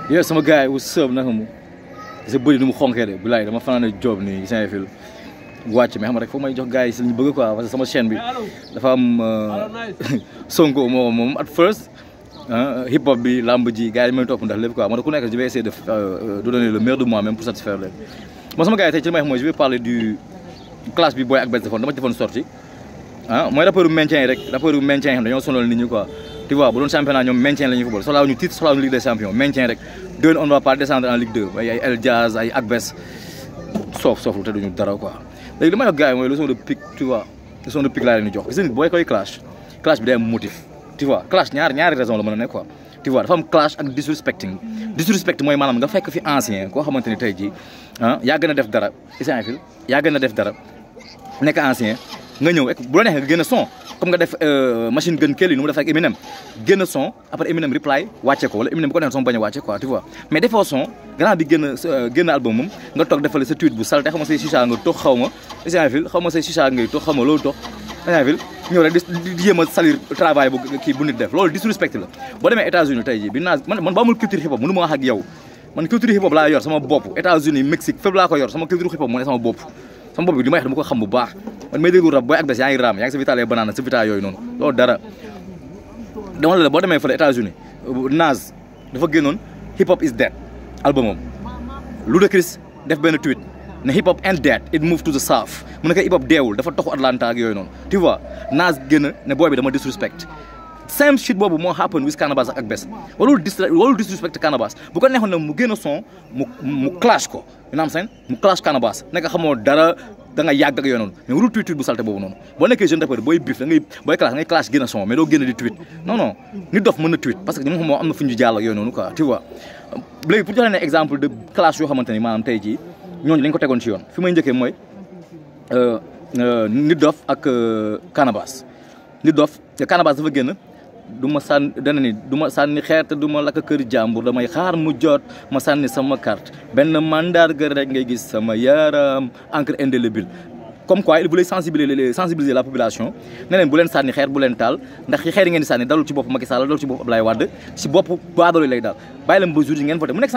yow sama gars yi wu sëb naka mu sa bëri nu mu xonkee de bilaay dama fanaan job nii gis nga fil wàcc mais xam rek foog may jox gars yi si li ñu bëgg quoi parce que sama chaîne bi dafa am Sonko moom at first hip hop bi lamb ji gars yi may topp ndax lépp quoi man ku nekk je vais essayer de donner le meilleur de moi même pour satisfaire leen bon sama gars yi tey ci li may wax mooy je vais parler du clash bi Boy ak Bez defoon dama ci defoon sortie mooy rapport maintien yi rek rapport maintien yi xam dañoo sonal nit ñi quoi tu vois bu doon championnat ñoom maintien la ñuy football soxlaa ñu titre soxlaa ñu Ligue des champions maintien rek déwén on va pas descendre en Ligue 2 ay El Jazz ay Akbess soof lu te duñu dara quoi léegi li may wax gars yi mooy leçon de pique tu vois leçon de pique laa leen di jox gis nga nit booy koy clash bi day am motif tu vois clash ñaari raison la mën a nekk quoi tu vois dafa am clash ak disrespect mooy maanaam nga fekk fi ancien koo xamante ni tey jii yaa gën a def dara isaan fil yaa gën a def dara nekk ancien nga ñëw bu la neexee nga génn son comme nga def machine gun Kelly nu mu def ak Eminem génn son après Eminem reply wàcce ko wala Eminem bu ko neexee son bañ a wàcce quoi tu vois mais defoo son grand bi génn album moom nga toog defale sa tweet bu salte xaw ma say chicha nga toog xaw ma isaan fil xaw ma say chicha ngay toog xaw ma loolu toog isaan fil ñëw rek di jéem a salir travail bu kii bu nit def loolu disrespect la boo demee États-Unis tey jii bi naa man ba amul culture hip hop mënu ma wax ak yow man culture hip hop laa yor sama bopp États-Unis Mexique fépp laa ko yor sama culture hip hop moo ne sama bopp bi li may wax dama ko xam bu baax man may déglu rap Boy ak Bez yaa ngi raam yaa ngi sa vitalee banana sa vita yooyu noonu loolu dara dama la boo demee fële États-Unis Nas dafa génnoon hip hop is dead albumam Ludacris def benn tweet ne hip hop ain't dead it moved to the south mu ne ko hip hop deewul dafa toxu Atlanta ak yooyu noonu tu vois Nas génn ne booy bi dama disrespect same shit boobu moo happen with Canabasse ak Bez walul disrespect Canabasse bu ko neexoon ne mu génn son mu clash ko you know what I'm saying mu clash Canabasse nekk xamoo dara da nga yàgg ak yooyu noonu mais warul tweet bu salte boobu noonu boo nekkee jeune rappeur booy bif booy clash génn son mais doo génn di tweet non nit dof mën na tweet parce que moom am na fu ñu jàll ak yooyu noonu quoi tu vois léegi pour joxe ne exemple de clash yoo xamante ni maanaam tey jii ñooñu dañ ko tegoon ci yoon fi may njëkkee mooy nit dof ak Canabasse nit dof Canabasse dafa génn du ma sànni dana ni du ma sànni xeer te du ma lakk kër jàmbur damay xaar mu jot ma sànni sama carte benn mandarga rek ngay gis sama yaram encre indélébile comme quoi il voulait sensibiliser la population ne leen bu leen sànni xeer bu leen taal ndax xeer yi ngeen di sànni dalul ci bopp Macky Sall dalul ci bopp Abdoulaye Wade ci bopp baadoolo lay daal bàyyi leen ba jour yi ngeen voté mu nekk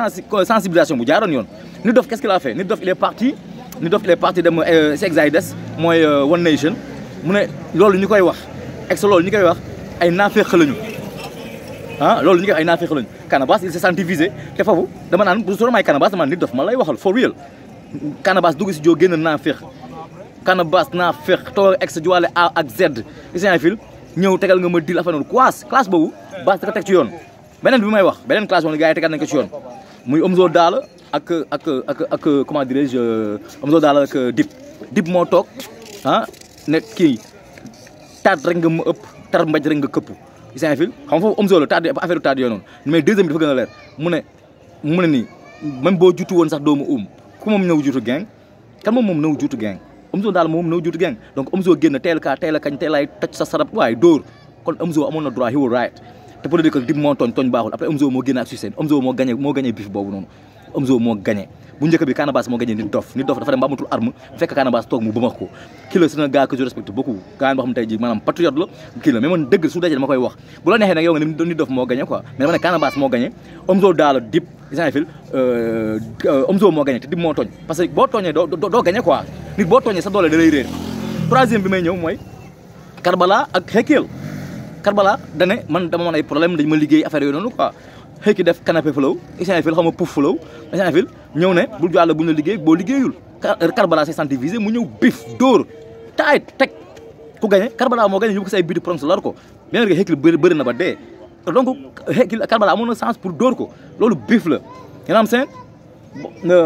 sensibilisation bu jaaroon yoon Nit Doff qu'est-ce qu'il a fait Nit Doff il est parti dem si Exaides mooy One Nation mu ne loolu ñu koy wax loolu ñu koy wax ay naafeq lañu loolu ñu koy ay naafeq lañu Canabasse il s'est senti visé te foofu dama naan bu soo may Canabasse dama naan Nit Doff ma lay waxal for real Canabasse dugg si joo génn naafeq Canabasse naafeq toog ex juwaale A ak Z isien fil ñëw tegal nga ma dil affaire noonu classe boobu Bass da ko teg ci yoon beneen bi may wax beneen classe boobu gars yi tegal nañ ko ci yoon muy Omzo Dollar ak comment dirais-je Omzo Dollar ak Dip moo toog ne kii taat rek nga ma ëpp tar mbaj rek nga këpp isien fil xam nga foofu Omzo la taat affaire taat yooyu noonu mais deuxième bi dafa gën a leer mu ne nii même boo jutu woon sax doomu ku moom ñëw juutu gang kan moom ñëw juutu gang Omzo daal moom ñëw juutu gang donc Omzo génn teel a kañ teel ay toj sa sarab waaye dóor kon Omzo amoon na droit he was right te pour dire que Dip moo tooñ baaxul après Omzo moo génn ak succès Omzo moo gagné bif boobu noonu Omzo moo gagné bu njëkk bi Canabasse moo gagné Nit Doff dafa dem ba amatul arme fekk Canabasse toog mu bëmax ko kii la c'est un gars que je respecte beaucoup gars boo xam ne tey jii maanaam patriote la kii la mais man dëgg su dajee dama koy wax bu la neexee nag yow nga ne Nit Doff moo gagné quoi mais dama ne Canabasse moo gagné Omzo daal Dip isant fil Omzo moo gagné te Dip moo tooñ parce que boo tooñee doo gagné quoi nit boo tooñee sa doole da lay réer troisième bi may ñëw mooy Karbala ak Hakill Karbala dane man dama mën ay problème dañ ma liggéey affaire yooyu noonu quoi Hakill def canapé flow isant fil xam nga pouf flow isant fil ñëw ne bul jàll buñ la liggéey boo liggéeyul Karbala s'est senti visé mu ñëw bif dóor taay teg ku gagné Karbala moo gagné yóbbu ko say biti pronce lar ko bien que Hakill bëri na ba dee donc Hakill Karbala amoon na chance pour dóor ko loolu bif la yéen am seen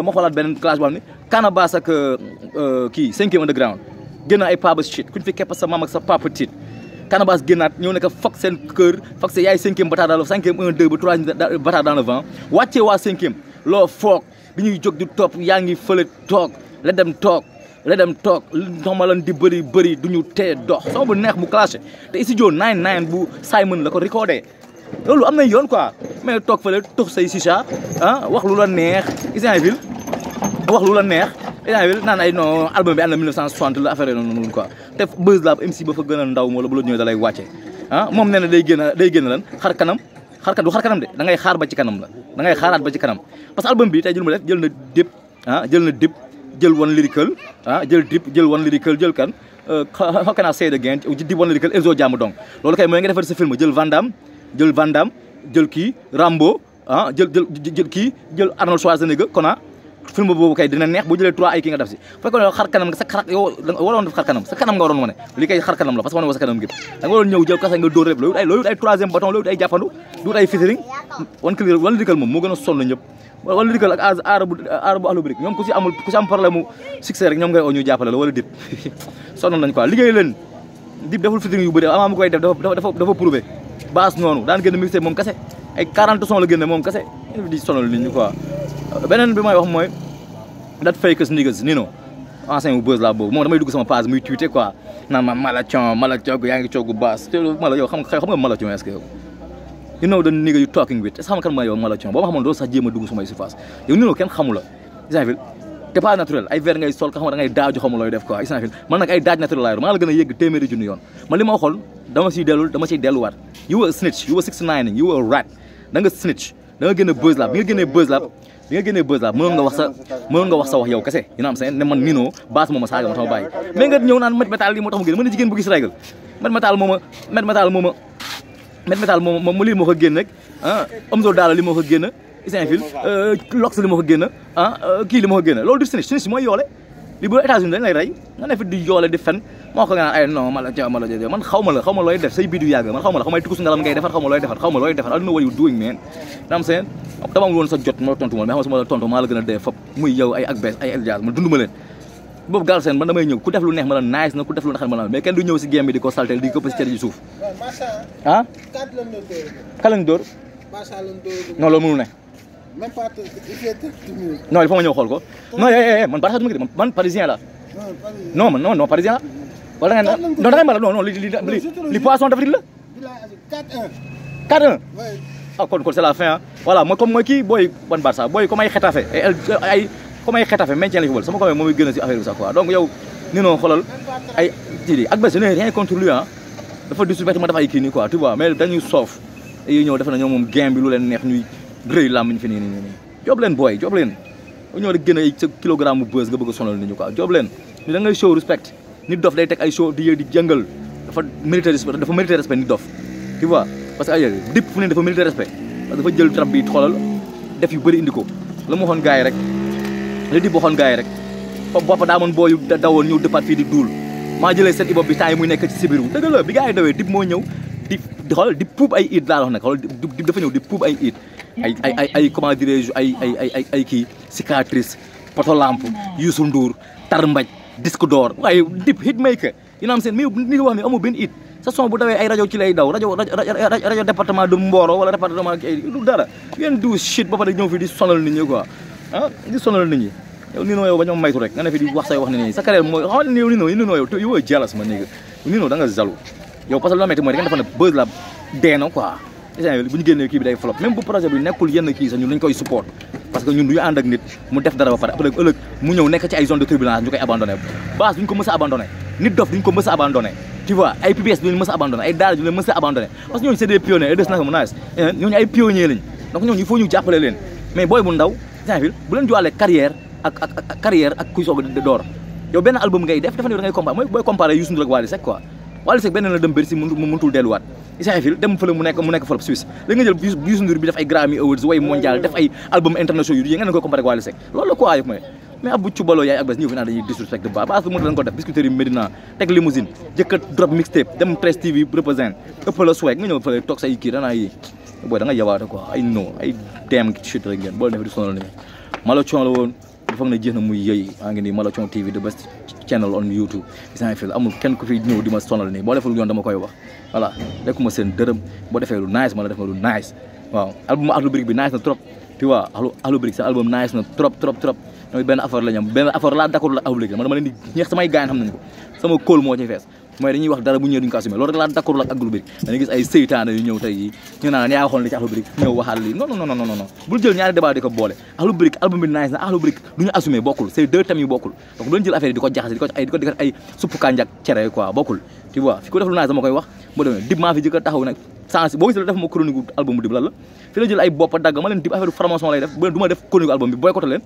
ma xoolaat beneen classe boo xam ne Canabasse ak kii 5e underground génn ay paba shit kuñ fi kepp sa maam ak sa papa tit Canabasse génnaat ñëw ne ko foog seen kër foog sa yaay 5e bataille dans le 5e 1 2 ba 3e bataille dans le vent wàccee waa 5e loo foog bi ñuy jóg di topp yaa ngi fële toog la dem toog xama lan di bëri duñu tee dox soo bu neex mu clashé te studio 99 bu Simon la ko recordé loolu am na yoon quoi mais toog fële tox say chicha wax lu la neex Isainville wax lu la neex Isainville naan ay non album bi am na 1960 la affaire noonu quoi te Buzz Lab MC ba fa gën a ndaw moo la bu la ñëwee da lay wàcce moom nee na day génn lan xar xarkat du xar kanam de da ngay xaar ba ci kanam la da ngay xaaraat ba ci kanam parce que album bi tey jël ma def jël na dip jël na dip jël One Lyrical jël dip jël One Lyrical jël kan how can I say it again dip One Lyrical Elzo Jam donc loolu kay mooy nga defar sa film jël Van Damme jël kii Rambo jël kii jël Arnold Schwarzenegger kona film boobu kay dina neex bu jëlee 3 ay kii nga def si fekkoon xar kanam nga sa xar yow waroon def xar kanam sa kanam nga waroon wane li kay xar kanam la parce que wane sa kanam gépp da nga waroon ñëw jël kase nga dóor rek loolu ay troisième bâton loolu ay jàppandu loolu ay featuring One Lyrical moom moo gën a sonn ñëpp One Lyrical ak aar bu Akhlou Brick ñoom ku si am problème mu succès rek ñoom ngay oo ñu jàppale la wala Dip sonn nañ quoi liggéey leen Dip deful featuring yu bëri avant mu koy def dafa prouvé baas noonu daan génn mixtape moom kase ay 40 sons la génne moom kase di sonal nit ñi quoi beneen bi may wax mooy that fakers niggas Nino ancien bu buzz la boobu moom damay dugg sama page muy tweeté quoi naan ma Malathion yaa ngi coogu baas te mala yow xam nga Malathion est-ce que yow you know the nigga you talking with est-ce que xam nga kan mooy yow Malathion boo ma xamoon doo sax jéem a dugg sumay surface yow Nino kenn xamu la Isainville t'es pas naturel ay verre ngay sol ka xam da ngay daaju xamu looy def quoi Isainville man nag ay daaj naturel laa yor maa la gën a yëgg téeméeri junni yoon man li ma waxoon dama ciy delluwaat you were a snitch you were 69 you were a rat da nga snitch da nga génne buzz lab bi nga génnee buzz lab mënoon nga wax sa wax yow kese you know what I'm saying ne man Nino baas mooma saaga ma tax ma bàyyi mais nga ñëw naan métal lii moo tax mu génn mën na jigéen bu gis règle métal mooma lii moo ko génn rek Omzo Dollar li moo ko génn Isainville Lox li moo ko génn kii li moo ko génn loolu du snitch mooy yoole li bu États-Unis dañ lay rey nga ne fi di yoole di fen moo ko nga naan ay non man xaw ma looy def say bidu yàgg man xaw ma la xaw may tukus ngalam ngay defar xaw ma looy defar I don't know what you doing man am seen dama am woon sa jot ma tontu ma mais xam nga su ma la tontu maa la gën a dee fop muy yow ay ak bees ay Eldiaz man dund ma leen boobu gaal seen man damay ñëw ku def lu neex ma la nice na ku def lu neex ma la mais kenn du ñëw si game bi di ko saltel di ko pës cere ji suuf kalañ dóor non loolu mënul ne même pas non il faut ma ñëw xool ko non man Barça du ma gis man parisien la non parisien la wala nga non da ngay mala non li poisson d'Afrique la 4-1 ah kon c'est la fin voilà mooy comme mooy kii booy ban Barça booy comme ay Xetafe ay comme ay Xetafe maintien la football sama ko moom mooy gën a si affaire bi sax quoi donc yow ni non xoolal ay ci ak bés rien contre lui dafa disrespect ma def ay kii nii quoi tu vois mais dañuy soof yi ñëw def na ñoom moom game bi lu leen neex ñuy rëy làmmiñ fi nii job leen booy job leen ñoo di gën a sa kilogramme bu buzz nga bëgg a sonal nit ñu quoi job leen ni da ngay show respect nit dof day teg ay show di jëngal dafa mérité respect nit dof tu vois parce que ay Dip fu ne dafa mérité respect parce que dafa jël trap bi xoolal def yu bëri indi ko la mu waxoon gars yi rek li Dip waxoon gars yi rek boppa daa moon booyu dawoon ñëw dëppaat fii di duul maa jëlee seen ibop bi temps yi muy nekk ci Sibiru dëgg la bi gars yi dawee Dip moo ñëw di xoolal di puub ay it laa wax nag xoolal Dip dafa ñëw di puub ay it ay comment dirais-je ay kii cicatrice potolampe Youssou Ndour tar mbaj disque d'or waaye Dip hitmaker you know what I'm saying mais ni wax ni amul benn it sa son bu dawee ay rajo ci lay daw rajo département de Mboro wala département du dara yéen du shit ba pare ñëw fi di sonal nit ñi quoi di sonal nit ñi yow Nino yow ba ñoom maytu rek nga ne fi di wax say wax ne nii sa carrière mooy xam ne Nino yow yow jealous ma néega Nino da nga jaloux yow parce que loo metti mooy da nga defoon ne buzz la dee na quoi bu ñu génnee kii bi day flop même bu projet bi nekkul yenn kii sax ñun dañ koy support parce que ñun duñu ànd ak nit mu def dara ba pare après ëllëg mu ñëw nekk ci ay zone de turbulence ñu koy abandonné base duñ ko mës a abandonné nit dof duñ ko mës a abandonné tu vois ay PBS duñ mës a abandonné ay daara duñ leen mës a abandonné parce que ñooñu c'est des pionniers et des naka mu nice ñooñu ay pionniers lañ donc ñooñu il faut ñu jàppale leen mais booy bu ndaw Isainville bu leen jowalee carrière ak kuy soog a door yow benn album ngay def dafa ne da ngay comparé mooy booy comparé Youssou Ndour ak Wally Seck quoi Wally Seck benn la dem Bercy mu mëntul delluwaat Isainville dem fële mu nekk fële Suisse la nga jël Youssou Ndour bi def ay Grammy Awards way mondial def ay album international yu nga ne koy comparé ak Wally Seck loolu la quoi yëpp mais Abou Cubalo yaay ak bés ñëw fi naan dañuy disrespect ba base bi mu dañ ko def Biscuiterie Médina teg limousine jëkkat drop mixtape dem 13 TV represent ëpp la swag nga ñëw fële toog say kii danaa yi booy da nga yawaate quoi ay non ay dem shit rek ngeen boole ne fi di sonal ni Malathion la woon bu foog ne jeex na muy yëy maa ngi nii Malathion TV the best channel on YouTube Isainville amul kenn ku fi ñëw di ma sonal nii boo defee lu yoon dama koy wax voilà lekkuma seen dërëm boo defee lu nice ma la def ma lu nice waaw album Akhlou Brick bi nice na trop tu vois Akhlou Brick sa album nice na trop ñooy benn affaire la ñu am benn affaire laa d'accord la Akhlou Brick man dama leen di ñeex samay gaañ xam nañu ko sama kóol moo ci fees mooy dañuy wax dara bu ñëwee duñ ko assumé loolu rek laa d'accord ak Akhlou Brick dañuy gis ay seytaane yu ñëw tey yi ñu naan yaa waxoon li ci Akhlou Brick ñëw waxaat lii non bul jël ñaari débat di ko boole Akhlou Brick album bi nice na Akhlou Brick du ñu assumé bokkul c'est deux thèmes yu bokkul donc bu leen jël affaire yi di ko jaxase di ko ay suppu kànja ak cere quoi bokkul tu vois fi ko def lu nice dama koy wax boo demee Dip maa fi jëkk a taxaw nag sens boo gisee def ma chronique album Dip lan la fi la jël ay bopp dagg ma leen Dip affaire formation lay def du ma def chronique album bi boycotté leen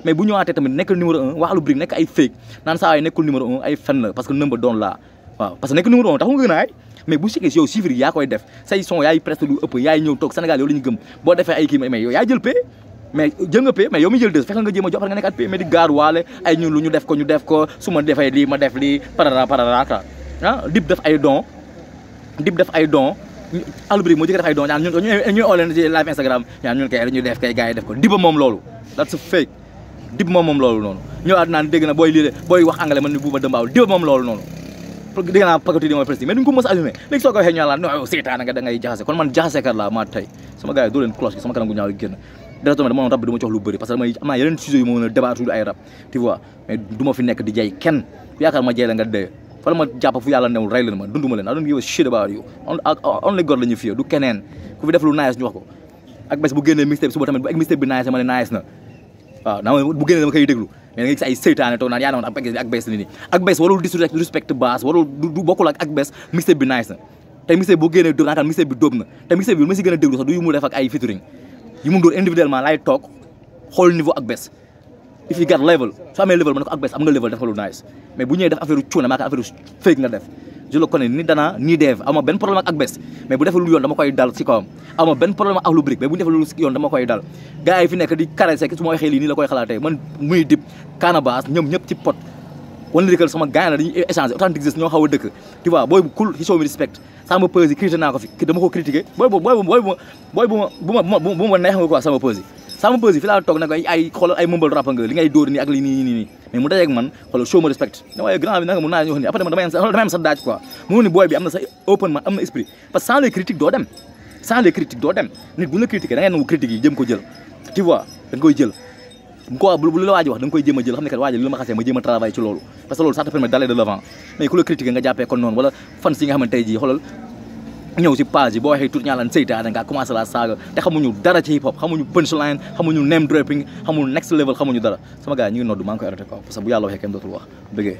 mais bu ñëwaatee tamit nekk numéro 1 wax lu brique nekk ay fake naan saa yi nekkul numéro 1 ay fen la parce que number doon laa waaw parce que nekk numéro 1 tax nga gën a ay mais bu sikkee yow chiffre yaa koy def say son yaay presque lu ëpp yaay ñëw toog Sénégal yow la ñu gëm boo defee ay kii mais yow yaa jël pay mais jël nga pay mais yow mi jël deux fekk nga jéem a jox nga nekkaat pay mais di gaar waale ay ñun lu ñu def ko su ma defee lii ma def lii parara ka ah Dip def ay don Alubri moo jëkk def ay don ñaan ñuy oo leen ci live Instagram ñaan ñun kay ñu def kay gars yi def ko Dip moom loolu that's fake Dip moom loolu noonu ñëwaat naan dégg na booy lii booy wax anglais man ni buuba dëmbaaw Dip moom loolu noonu dégg naa pakati di mooy prestige mais duñ ko mës a assumé léegi soo ko waxee ñu naan non seetaan nga da ngay jaxase kon man jaxasekat laa maa tey sama gars yi doo leen cloche gi sama kanam gu ñaaw génn directement dama rab bi dama jox lu bëri parce que damay am naa yeneen sujets yu ma mën a débattre ay rab tu vois mais du ma fi nekk di jay kenn yaakaar ma jay la nga dee fa la ma jàpp fu yàlla newul rey leen ma dunduma leen I don't give a shit about you only God la ñu fiye du keneen ku fi def lu nice ñu wax ko ak bés bu génnee mixtape suba tamit bu ak mixtape bi nice ma ne nice na waaw naa bu génnee dama koy déglu mais da nga gis ay seytaane toog naan yaa noon ak bés ni ak bés warul disrespect baas warul du bokkul ak bés mixtape bi nice na tey mixtape boo génnee dóob naa kan mixtape bi dóob na te mixtape bi ma si gën a déglu sax du yu mu def ak ay featuring yu mu dóor individuellement laay toog xool niveau ak bés if you got level soo amee level ma ne ko ak bés am nga level def nga lu nice mais bu ñëwee def affaire cuune maa ka affaire fake nga def je le connais ni dana ni dev ama benn problème ak bés mais bu defee lu yoon dama koy dal si kawam ama benn problème ak lu brique mais bu ñu defee lu yoon dama koy dal gars yi fi nekk di caressé su ma waxee lii nii la koy xalaatee man muy Dip Canabasse ñoom ñëpp ci pot wan lyrical sama gars yi la dañuy échanger authentique gis ñoo xaw a dëkk tu vois booy bu cool he show me respect sama pause yi critiqué naa ko fi dama ko critiqué booy bu ma neex nga quoi sama pause yi sama pause yi fi laa toog nag ay xoolal ay mëmbal rap nga li ngay dóor nii ak li nii mais mu dajeeg man xoolal show me respect ne waaye grand bi nanga mun naa ñu wax ni après dama am sa daaj quoi mu ni booy bi am na sa open man am na esprit parce que sans les critiques doo dem nit bu ñu la critiqué da ngay nangu critiques yi jëm ko jël tu vois da nga koy jël quoi bu la waaji wax da nga koy jéem a jël xam ne kat waaji li la ma xasee ma jéem a travail ci loolu parce que loolu ça te permet d'aller de l'avant mais ku la critiqué nga jàppee kon noonu wala fan si nga xamante tey jii xoolal ñëw si page yi boo waxee tout ñaa laan seytaane nga commencé la saaga te xamuñu dara ci hip hop xamuñu punchline xamuñu name dropping xamuñu next level xamuñu dara sama gars ñu ngi noddu maa ngi koy arrêté quoi parce que bu yàlla waxee kenn dootul wax bëggee